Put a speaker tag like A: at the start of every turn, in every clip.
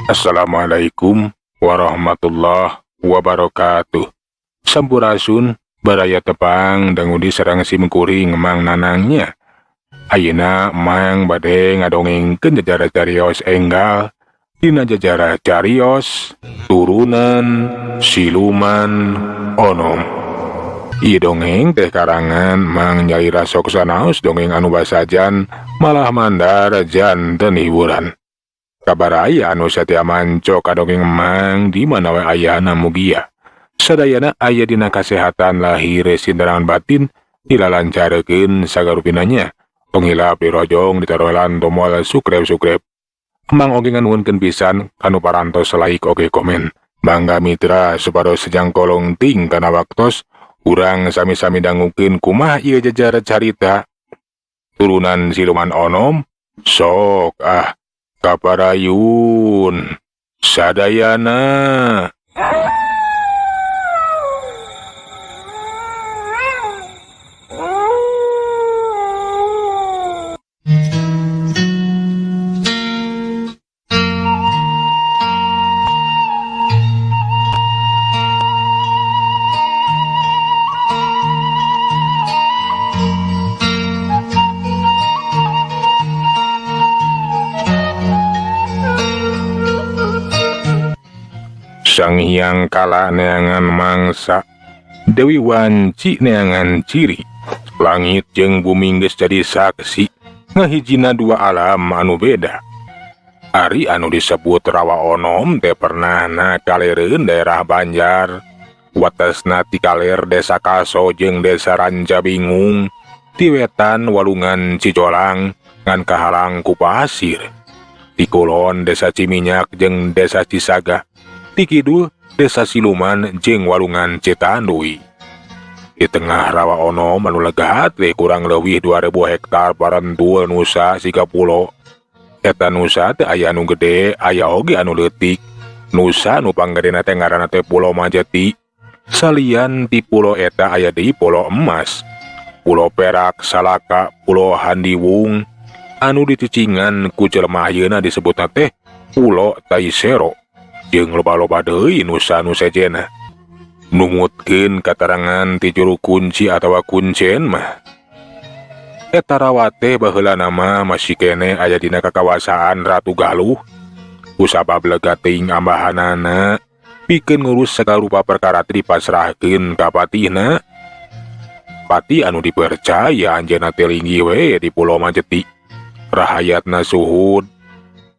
A: Assalamualaikum warahmatullahi wabarakatuh. Sampurasun baraya tepang dangu di sareng sim kuring Mang Nanangnya. Ayeuna Mang bade ngadongengkeun jajara carios enggal dina jajara carios turunan siluman onom. Ieu dongeng teh karangan Mang Nyalira sok sanaos dongeng anu basajan malah mandar janten hiburan. Kabaraya anu satia manco ka dongeng Mang di mana we ayana mugia. Sadayana aya dina kasehatan lahir sindarangan batin dilalancarkeun sagarupinanya. Tong hilap dirojong ditarolan tombol subscribe. Mang oge nganuhunkeun pisan kanu parantos like oge komen. Mangga mitra supados sejang kolong ting kana waktos urang sami-sami dangukeun kumaha ieu jajara carita turunan siluman onom sok ah kaparayun sadayana. Sang Hyang Kala neangan mangsa, Dewi Wanci neangan ciri, langit jeung bumi geus jadi saksi ngahijina dua alam anu beda. Ari anu disebut Rawa Onom teh pernahna kalereun daerah Banjar, watesna ti kaler Desa Kaso jeung Desa Ranca Bingung, ti wetan Walungan Cijolang ngan kahalang ku pasir. Ti kulon Desa Ciminyak jeung Desa Cisaga, ti kidul Desa Siluman jeung Walungan Citanduy. Di tengah Rawa Onom anu legat teh kurang leuwih 2000 hektar parentul nusa siga pulo. Eta nusa teh aya anu gede, aya oge anu leutik. Nusa nu panggedena teh ngaranna teh Pulo Majeti. Salian ti pulo eta aya deui Pulo Emas, Pulo Perak, Salaka, Pulo Handiwung anu dicicingan ku jelema ayeuna disebutna teh Pulo Taisero. Jeung loba-loba deui nusa nu sejena. Numutkeun katarangan ti juru kunci atawa kuncen mah. Eta rawa teh baheulana mah masih keneh aya dina kakawasaan Ratu Galuh. Kusabab lega teuing ambahanana pikeun ngurus sagala rupa perkara teh dipasrahkeun ka patihna. Patih anu dipercaya anjeunna teh linggih we di Pulo Majeti. Rahayatna suhud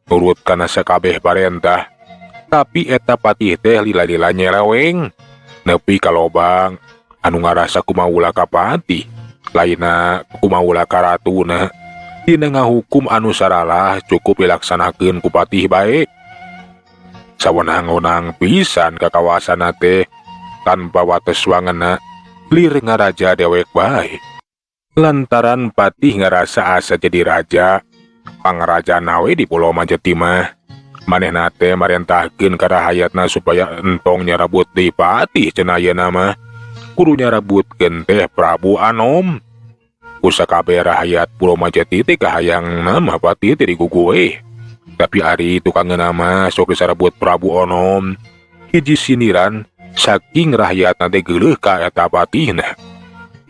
A: nurut kana sakabeh parentah. Tapi eta patih teh lila-lila nyeleweng nepi ka lobang anu ngarasa kumaula ka patih lainna kumaula ka ratuna. Dina ngahukum anu saralah cukup dilaksanakeun ku patih bae. Sawenang-wenang pisan ka kawasana teh tanpa wates wangena lir ngaraja dewek bae. Lantaran patih ngarasa asa jadi raja, pangrajana we di Pulo Majeti mah. Manehna teh marentahkeun ka rahayatna supaya entong nyarabut deui patih cenah ayeuna mah. Kudu nyarabutkeun teh Prabu Anom. Ku sakabeh rahayat Pulo Majeti teh kahayangna mah patih teh digugu we. Tapi ari tukangeuna mah sok disarabut Prabu Onom. Hiji sindiran saking rahayatna teh geuleuh ka eta patihna.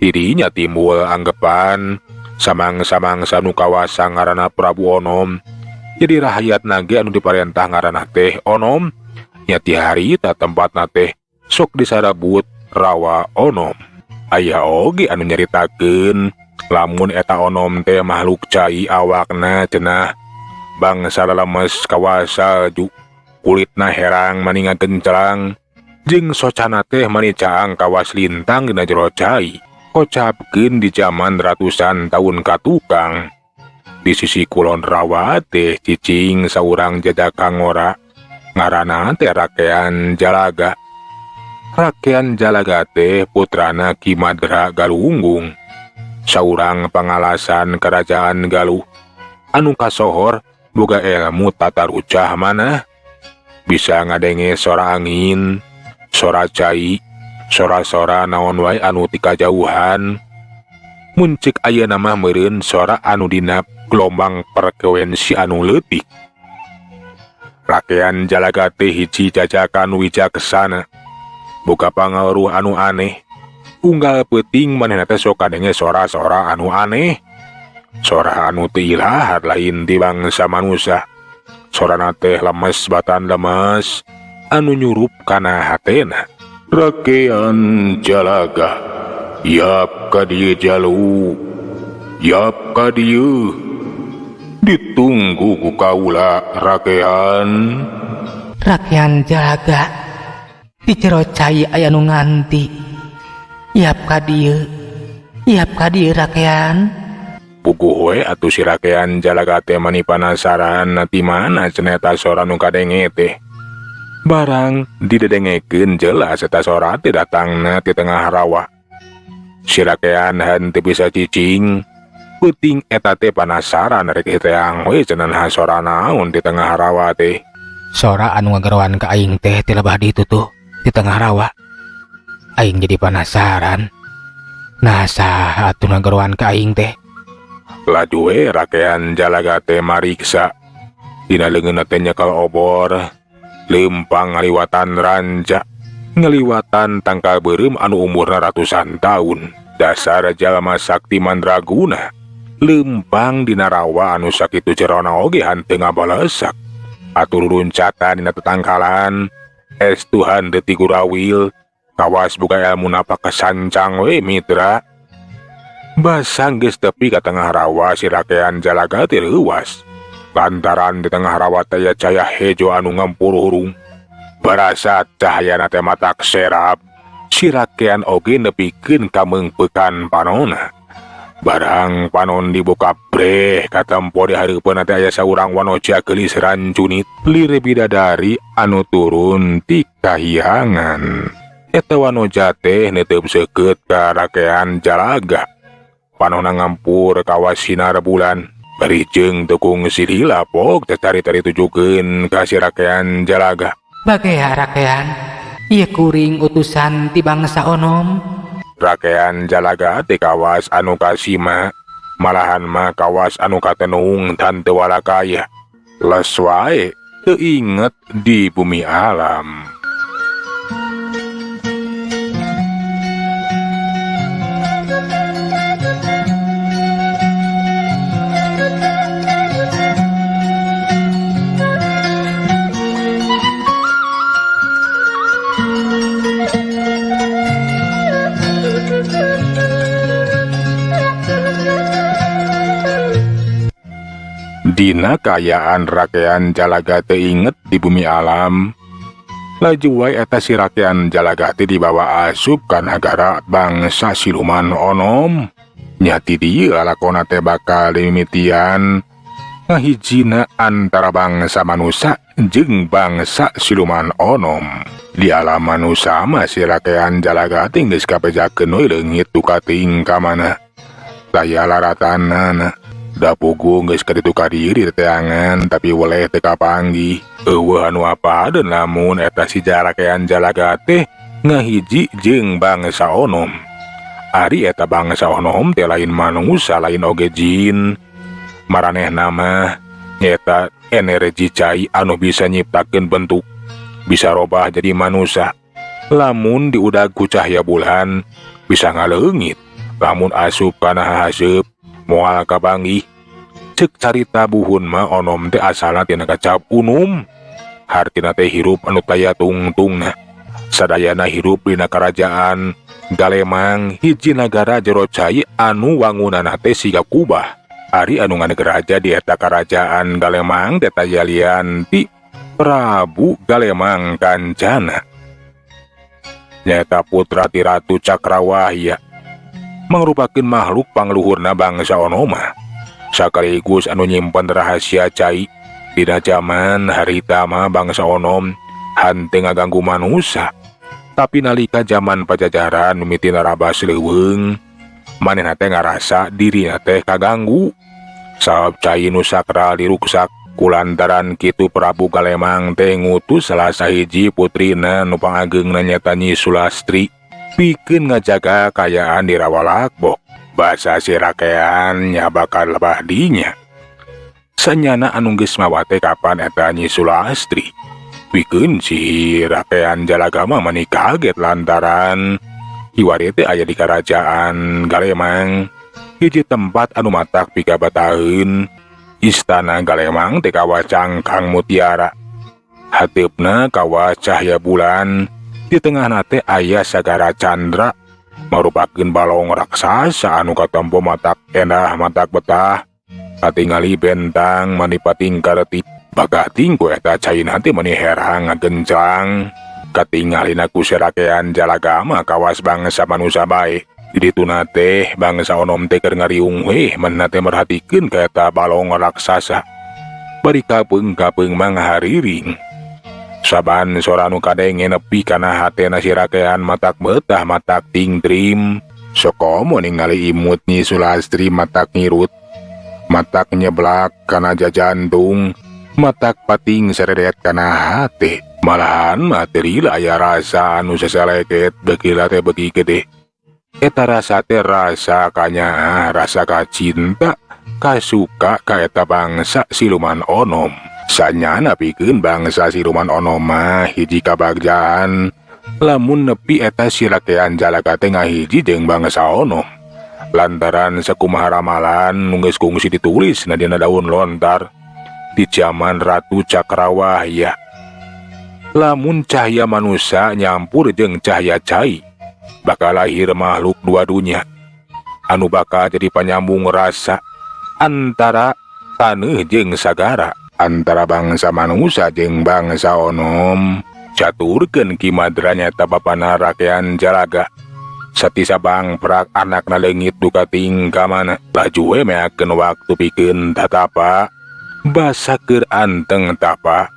A: Dirinya timbul anggapan samang-samangsa nu kawasa ngaranna Prabu Onom. Jadi rahayat nage anu diparentah ngaranna teh Onom. Nya ti harita tempatna teh sok disarabut Rawa Onom. Aya oge anu nyaritakeun lamun eta Onom teh makhluk cai awakna cenah bangsa lalemes kawasa ju kulitna herang maninga gencelang jeung socana teh mani caang kawas lintang dina jero cai. Kocapkeun di zaman ratusan tahun katukang. Di sisi kulon rawa teh cicing saurang jajaka ngora ngaranna teh Rakean Jalaga. Rakean Jalaga teh putrana Ki Madra Galunggung, saurang pangalasan kerajaan Galuh anu kasohor boga ilmu tata rucah manah, bisa ngadenge sora angin, sora cai, sora-sora naon wae anu ti kajauhan. Mun ceuk ayeuna mah meureun sora anu dina gelombang frekuensi anu leutik. Rakean Jalaga teh hiji jajakan wicaksana. Boga pangaruh anu aneh. Unggal peuting manehna teh sok kadenge sora-sora anu aneh. Sora anu teu ilahar lain ti bangsa manusia. Sorana teh lemes batan lemes anu nyurup kana hatena. Rakean Jalaga, yap ka dieu jalu, yap ka dieu. Ditunggu ku kaula rakean.
B: Rakean Jalaga, di jero cai aya nu nganti. Yap ka dieu, yap ka dieu rakean.
A: Puguh we atuh si rakean Jalaga teh mani panasaran ti mana cenah eta sora nu kadenge teh. Barang didedengekeun jelas eta sora teh datangna ti tengah rawa. Si rakean henteu bisa cicing. Peuting eta teh panasaran rek teang we cenah sora naon di tengah rawa teh.
B: Sora anu ngageroan ka aing teh ti lebah ditu tuh di tengah rawa. Aing jadi panasaran. Nah saha atuh ngageroan ka aing teh?
A: Laju we rakean Jalaga teh mariksa. Dina leungeunna teh nyekel obor, leumpang ngaliwatan ranca, ngaliwatan tangkal beureum anu umurna ratusan taun. Dasar jalma sakti mandraguna. Leumpang dina rawa anu sakitu jerona oge hanteu ngabalesak. Atur luncatan dina tetangkalan, estu hanteu ti gurawil, kawas boga ilmu napak kasancang we mitra. Basa geus tepi ka tengah rawa si rakean Jalaga teh leuwas. Lantaran di tengah rawa teh aya cahaya hejo anu ngampururung. Barasa cahayana teh matak serap, si rakean oge nepikeun ka meungpeukan panona. Barang panon dibuka breh katempo di hareupeun teh aya saurang wanoja geulis rancunit lir bidadari anu turun ti kahiangan. Eta wanoja teh neteup seukeut ka rakean Jalaga. Panona ngampur kawas sinar bulan. Bari jeung teu kungsi lila pok teh cari-cari tujukeun ka si rakean Jalaga.
B: Bagea rakean, ieu kuring utusan ti bangsa Onom.
A: Rakean Jalaga teh kawas anu kasima, malahan mah kawas anu katenung dan teu walakaya. Les wae teu inget di bumi alam. Dina kaayaan rakean Jalaga teu inget di bumi alam. Laju wae eta si rakean Jalaga teh dibawa asup ka nagara bangsa siluman Onom. Nya ti dieu lalakona teh bakal dimimitian ngahijina antara bangsa manusa jeung bangsa siluman Onom. Di alam manusa mah si rakean Jalaga teh geus kapejakeun we leungit duka teuing ka mana. Taya laratanana. Da puguh geus ka ditu ka diri teteangan tapi weleh teu kapanggih. Eueuh anu apadeun lamun eta si rakean Jalaga teh ngahiji jeung bangsa Onom. Ari eta bangsa Onom teh lain manusa lain oge jin. Maranehna mah nyaeta energi cai anu bisa nyiptakeun bentuk, bisa robah jadi manusa. Lamun diudag ku cahaya bulan bisa ngaleungit, lamun asup kana hahaseup moal kapanggih. Ceuk carita buhun mah Onom teh asalna tina kacap unum. Hartina teh hirup anu taya tungtungna. Sadayana hirup dina karajaan Galemang, hiji nagara jero cai anu wangunana teh siga kubah. Ari anu nganegeraja di eta karajaan Galemang teh taya lian ti Prabu Galemang Kancana. Nyaeta putra ti Ratu Cakrawahya. Mangrupakeun makhluk pangluhurna bangsa Onoma. Sakaligus anu nyimpen rahasia cai dina jaman harita mah bangsa Onom hanteu ngaganggu manusa. Tapi nalika jaman Pajajaran mimiti narabas leuweung, manehna teh ngarasa dirina teh kaganggu. Sabab cai nu sakral diruksak kulantaran kitu Prabu Galemang teh ngutus salah sahiji putrina nu pangageungna nyaeta Nyi Sulastri pikeun ngajaga kaayaan di Rawa Lakbok. Basa si rakean nya bakal lebah dinya. Sanyana anu geus mawa teh kapan eta Nyi Sulastri. Pikeun si Rakean Jalaga mah mani kaget lantaran kiwari teh aya di karajaan Galemang. Hiji tempat anu matak pikabataheun. Istana Galemang teh kawas cangkang mutiara. Hateupna kawas cahaya bulan. Di tengahna teh aya sagara candra marupakeun balong raksasa anu katempo matak endah matak betah. Katingali bentang mani pating karetip. Bagating ku eta caina teh mani herang ngagencang. Katingalina ku si Rakean Jalaga mah kawas bangsa manusa bae. Di dituna teh bangsa onom teh keur ngariung weh manehna teh merhatikeun ka eta balong raksasa. Bari kapeung-kapeung mah ngahariring. Saban sora nu kadenge nepi kana hatena si Rakean matak betah matak tingtrim. Sokomo ningali imut Nyi Sulastri matak ngirut. Matak nyeblak kana jajantung. Matak pating seredet kana hate. Malahan mah teu lila aya rasa anu sasaleket beuki teh beuki gede. Eta rasa teh rasa kanyaah, rasa kacinta, kasuka ka eta bangsa siluman onom. Sanyana pikeun bangsa siluman onom mah hiji kabagjaan lamun nepi eta si Rakean Jalaga teh ngahiji jeung bangsa onom. Lantaran sakumaha ramalan nu geus kungsi ditulis na dina daun lontar di zaman Ratu Cakrawaya. Lamun cahaya manusia nyampur jeung cahaya cai, bakal lahir makhluk dua dunia anu bakal jadi panyambung rasa antara taneuh jeung sagara, antara bangsa manusia jeung bangsa onom. Caturkeun Ki Madra nyaeta bapana Rakean Jalaga. Satisa bangprak anakna leungit duka tingkah mana. Laju we meakeun waktu pikeun tatapa, basa keur anteng tapa.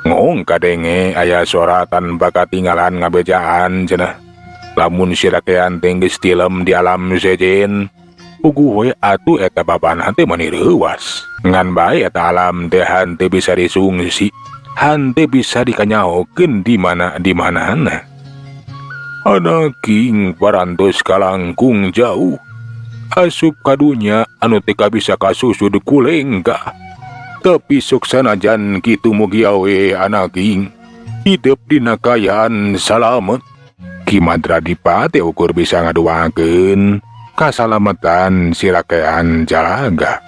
A: Ngoong kadenge aya sora tanpa katinggalan ngabejaan cenah. Lamun si Rakean teh geus tilem di alam sejen, puguh we atuh eta bapana teh mani reuwas. Ngan bae eta alam teh henteu bisa disungsi, henteu bisa dikanyahokeun di mana di manana. Anaking parantos kalangkung jauh, asup ka dunya anu teu kabisa kasusud ku lengkah. Tapi sok sanajan kitu mugi awe anaking hidup dina kaayaan salamet. Ki Madra Dipa teh ukur bisa ngaduakeun kasalametan si Rakean Jalaga.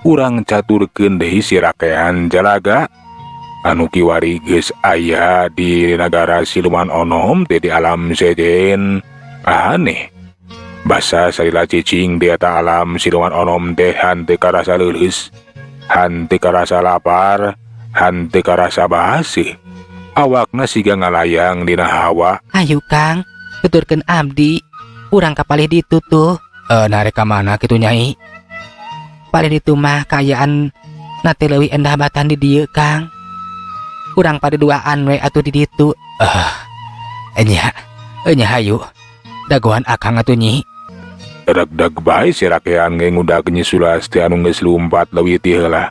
A: Urang caturkeun deui si Rakean Jalaga anu kiwari geus aya di nagara siluman onom teh di alam sejen. Aneh, basa salila cicing di eta alam siluman onom teh henteu karasa leuleus, henteu karasa lapar, henteu karasa baseuh. Awakna siga ngalayang dina hawa.
B: Ayo Kang, tuturkeun abdi, urang kapalih ditu tuh. Narek ka mana kitu Nyai? Palih ditu mah kaayaan na teh leuwih endah batan di dieu Kang. Urang paduduaan we atuh di ditu. Enya, enya hayu. Dagoan akang atuh Nyi.
A: Reg-reg bae si Rakean ge ngudag Nyi Sulastri anu geus lumpat leuwih ti heula.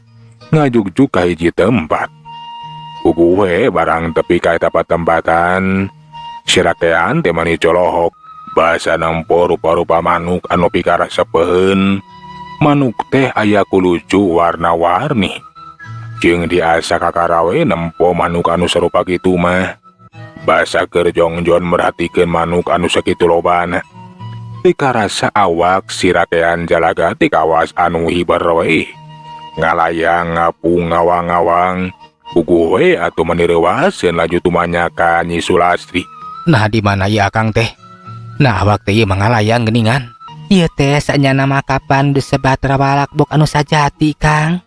A: Ngajugjug ka hiji tempat. Puguh we barang tepi ka eta patempatan. Si Rakean teh mani colohok. Basa nempo rupa-rupa manuk anu pikarasepeun. Manuk teh aya kulucu warna-warni. Jeung diasa kakarawe nempo manuk anu sarupa kitu mah. Basa keur jongjon merhatikeun manuk anu sakitu lobana. Teu karasa awak si Rakean Jalaga teh kawas anu hiber we. Ngalayang ngapung ngawang-ngawang. Puguh we atuh mani reuwaseun laju tumanya ka Nyi Sulastri.
B: Nah di mana ieu akang teh? Nah awak teh ieu mah ngalayang geuningan. Ieu teh sanyana mah kapan disebat rawalakbok anu sajati Kang.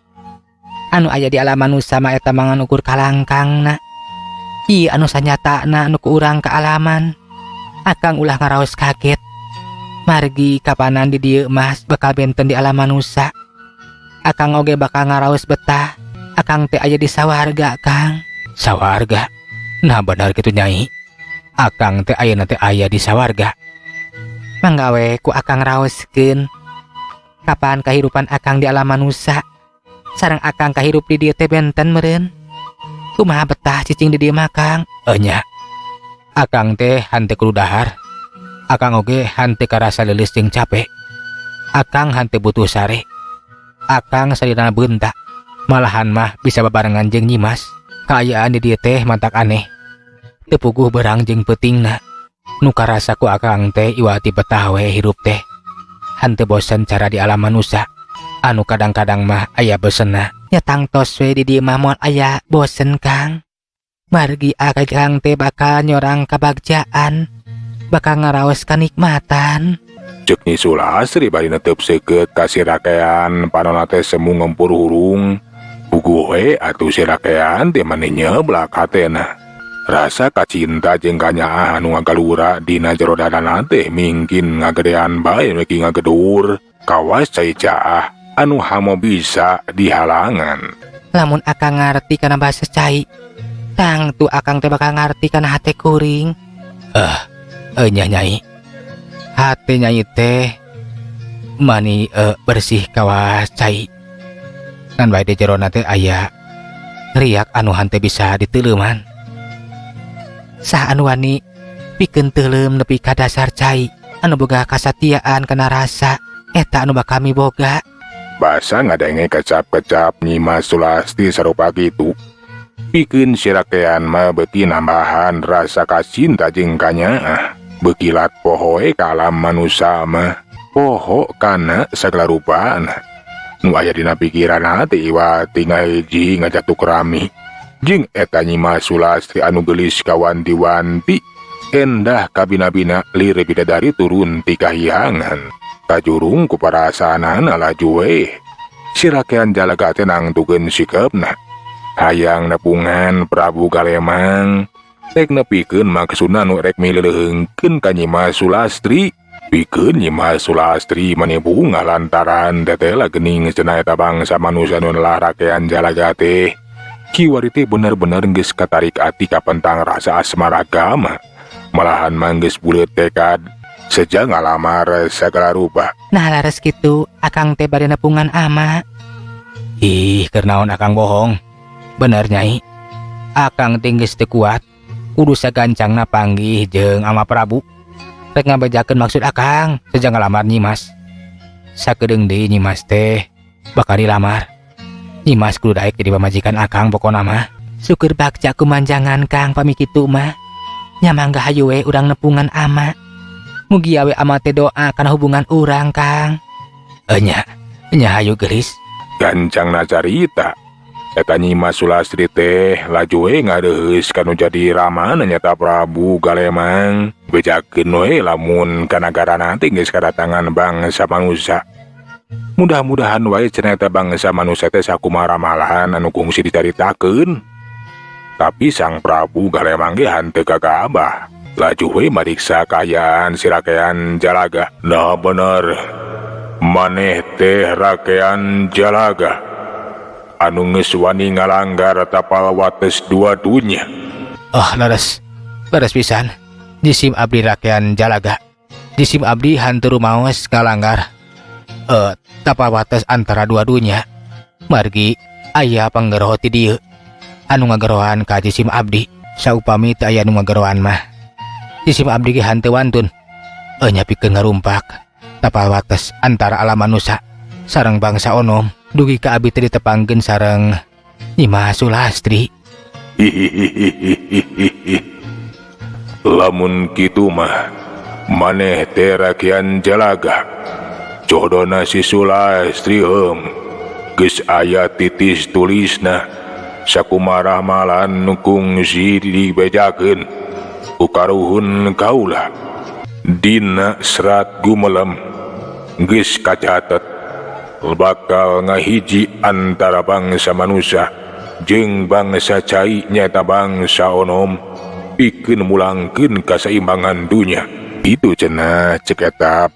B: Anu aya di alam manusa mah eta mah ngan ukur kalangkangna. Ieu anu sanyatana anu ku urang kaalaman. Akang ulah ngaraos kaget. Margi kapanan di dieu mah bakal benten di alam manusa. Akang oge bakal ngaraos betah. Akang teh aya di sawarga Kang. Sawarga? Nah benar kitu Nyai. Akang teh ayeuna teh aya di sawarga. Mangga we ku akang raoskeun. Kapan kahirupan akang di alam manusa sareng akang kahirup di dieu teh benten meureun. Kumaha betah cicing di dieu mah, Kang? Enya. Akang teh hanteu kudu dahar. Akang oge hanteu karasa leuleus jeung capek. Akang hanteu butuh sare. Akang salirana beunta. Malahan mah bisa babarengan jeung Nyimas. Kaayaan di dieu teh mantak aneh. Teu puguh beurang jeung peutingna. Nu karasa ku akang teh iwati betah we hirup teh. Hanteu bosen cara di alam manusa. Anu kadang-kadang mah aya bosenna. Nya tangtos we di dieu mah moal aya bosen, Kang. Margi akang teh bakal nyorang kabagjaan. Bakal ngaraos kanikmatan.
A: Cek Nyi Sulastri bari netep seukeut ka si rakean, panonna teh semu ngempur hurung. Puguh we atuh si rakean teh mani nyeblak hatena. Rasa kacinta jeung kanyaah anu ngagalura dina jero dadana teh mingkin ngagedean bae meki ngagedur. Kawas cai caah anu hamo bisa dihalangan.
B: Lamun akang ngarti kana bahasa cai, tangtu akang teh bakal ngarti kana hate kuring. Enya Nyai. Hate Nyai teh mani bersih kawas cai. Ngan bae di jerona teh aya riak anu hanteu bisa diteuleuman. Saha anu wani pikeun teuleum nepi ka dasar cai anu boga kasatiaan kana rasa eta anu bakal miboga.
A: Basa ngadenge kecap-kecap Nyimas Sulastri sarupa kitu. Pikeun si rakean mah beuki nambahan rasa kacinta jeung kanyaah. Beuki lat poho we ka alam manusa mah. Poho kana sagala rupana. Nu aya dina pikiranna teh iwati ngahiji ngajatuk rami. Jeung eta Nyimas Sulastri anu geulis kawanti-wanti. Endah kabina-bina lir bidadari turun ti kahyangan. Kajurung ku perasaanana laju we. Si rakean jalaga teh nangtukeun sikepna. Hayang nepungan Prabu Galemang. Rek nepikeun maksudna nu rek mileuleungkeun ka Nyimas Sulastri. Pikeun Nyimas Sulastri mani bunga lantaran tetela geuning cenah eta bangsa manusia nu nelah rakean jalaga teh. Kiwari teh bener-bener geus katarik ati kapentang rasa asmara agama. Malahan mah geus buleut tekad seja ngalamar sagala rupa.
B: Nah laras kitu akang teh bade nepungan ama. Ih, keur naon akang bohong. Bener Nyai. Akang teh geus teu kuat. Kudu sagancangna panggih jeung ama Prabu. Rek ngabejakeun maksud akang seja ngalamar Nyimas. Sakedeung deui Nyimas teh bakal dilamar. Nyimas kudu daek jadi pamajikan akang pokona mah. Syukur bagja kumanjangan Kang pami kitu mah. Nya mangga hayu we urang nepungan ama. Mugia we ama teh doa kana hubungan urang Kang. Enya, nya hayu geulis.
A: Gancangna carita. Eta Nyimas Sulastri teh laju we ngareuheus kanu jadi ramana nyata Prabu Galemang. Bejakeun we lamun ka nagarana teh geus kadatangan bangsa manusia. Mudah-mudahan wae cenah eta bangsa manusia teh sakumaha ramalan anu kungsi dicaritakeun. Tapi Sang Prabu Galemang ge hanteu kagabah. Laju we mariksa kaayaan si rakean jalaga. Nah bener, maneh teh rakean jalaga. Anu geus wani ngalanggar tapal wates dua dunya.
B: Oh, leres. Leres pisan. Jisim abdi rakean jalaga. Jisim abdi hanteu rumaos ngalanggar tapal wates antara dua dunya. Margi aya panggeroho ti dieu anu ngagerohan ka jisim abdi. Saupami teu aya nu ngagerohan mah, jisim abdi ge hanteu wantun nya pikeun ngarumpak tapal wates antara alam manusia sareng bangsa onom dugi ka abdi teh ditepangkeun sareng Nyimas Sulastri.
A: Hihihihihihi. Lamun kitu mah maneh teh rakean jalaga. Jodona si Sulastri geus aya titis tulisna sakumaha ramalan nu kungsi dibejakeun ku karuhun kaula. Dina serat gumelem geus kacatet bakal ngahiji antara bangsa manusia jeung bangsa cai nyata bangsa onom pikeun mulangkeun kaseimbangan dunya. Itu cenah cek eta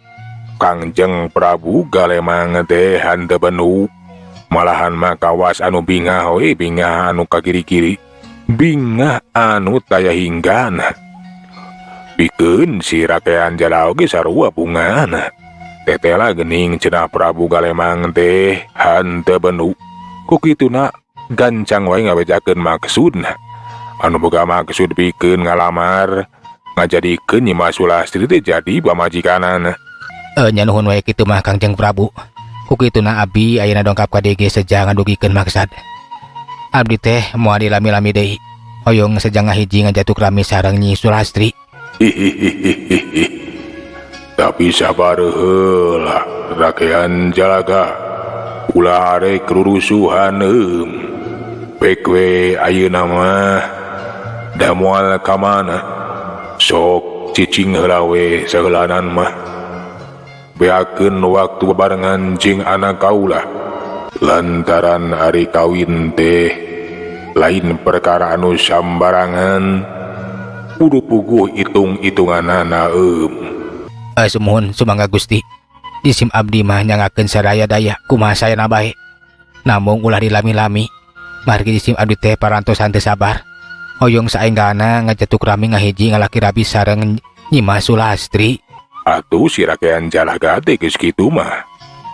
A: Kangjeng Prabu Galemang teh hanteu benu. Malahan mah kawas anu bingah we, bingah anu kagiri-giri, bingah anu taya hinggana. Pikeun si Rakean Jala oge sarua bungahna. Tetela geuning cenah Prabu Galemang teh hanteu benu. Ku kituna gancang wae ngabejakeun maksudna. Anu boga maksud pikeun ngalamar ngajadikeun Nyi Mas Sulastri teh jadi pamajikanana.
B: Nya nuhun wae kitu mah Kangjeng Prabu. Ku kituna abdi ayeuna dongkap ka dieu seja ngadugikeun maksad. Abdi teh moal dilami-lami deui. Hoyong seja ngahiji ngajatuk rami sareng Nyi Sulastri.
A: Hihihihihi. Tapi sabar heula Rakean Jalaga. Ulah arek rurusuhan eum. Pek we ayeuna mah da moal ka mana. Sok cicing heula we saheulanan mah. Beakeun waktu bebarengan jeung anak kaula. Lantaran ari kawin teh lain perkara anu sambarangan. Kudu puguh hitung-hitunganana eum.
B: Sumuhun sumangga Gusti. Disim abdi mah nyangakeun sadaya daya kumaha sayana bae. Namung ulah dilami-lami. Margi disim abdi teh parantosan teu sabar. Hoyong saenggana ngajatuk rami ngahiji ngalaki rabi sareng Nyi Mas Sulastri.
A: Atuh si Rakean Jalaga teh geus kitu mah.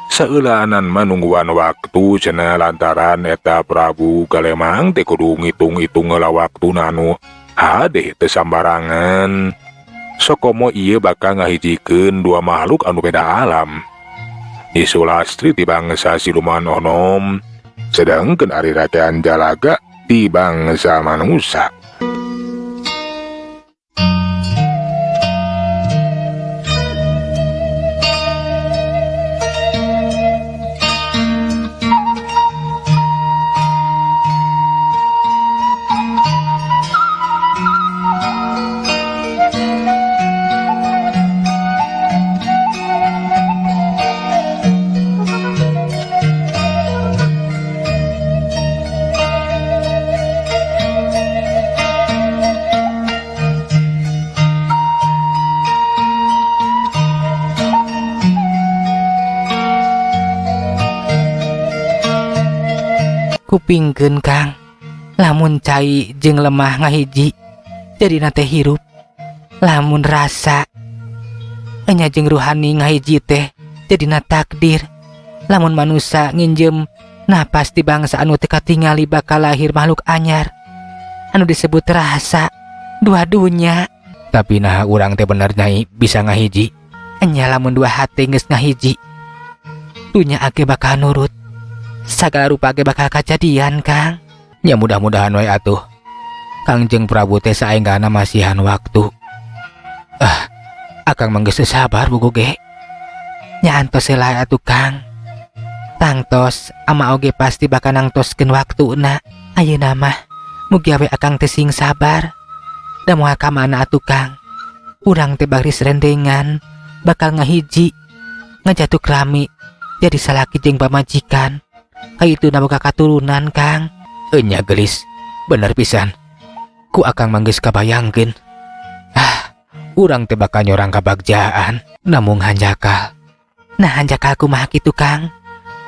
A: Saeulaanan mah nungguan waktu cenah lantaran eta Prabu Galemang teh kudu ngitung-ngitung heula waktuna anu hade teu sambarangan. Sokomo ieu bakal ngahijikeun dua makhluk anu beda alam. Nyi Sulastri ti bangsa siluman onom, sedangkeun ari Rakean Jalaga ti bangsa manusa.
B: Kupingkeun Kang, lamun cai jeung lemah ngahiji jadina teh hirup. Lamun rasa enya jeung ruhani ngahiji teh jadina takdir. Lamun manusa nginjem napas di bangsa anu teu katingali bakal lahir makhluk anyar anu disebut rasa dua dunya. Tapi nah urang teh bener nyai bisa ngahiji. Enya lamun dua hati geus ngahiji, dunya age bakal nurut. Sagala rupa ge bakal kajadian Kang. Ya mudah-mudahan we atuh Kangjeng Prabu teh saenggana masihan waktu. Akang mah geus teu sabar buku ge. Nya antos heula atuh Kang. Tangtos ama oge pasti bakal nangtoskeun waktuna. Ayeuna mah mugi we akang teh sing sabar. Da moal ka mana atuh Kang. Urang teh baris rendengan bakal ngahiji ngajatuk rami jadi salaki jeung pamajikan. Kaituna boga katurunan Kang. Enya gelis, bener pisan. Ku akang manggeus kabayangkeun. Urang teh bakal nyorang kabagjaan namung hanjakal. Nah hanjakal kumaha kitu Kang?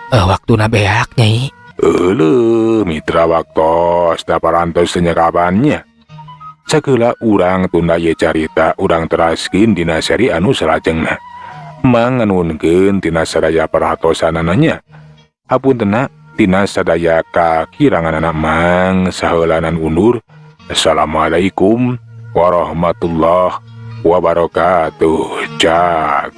B: Waktuna beak nyai.
A: Euleuh mitra waktos da parantos teh kapannya. Sakeula urang tunda ye carita urang teraskeun dina seri anu salajengna. Manganunkeun tina sadaya perhatosanana nya. Hapuntena tina sadaya kakiranganana mang saheulanan undur. Assalamualaikum warahmatullahi wabarakatuh. Cak.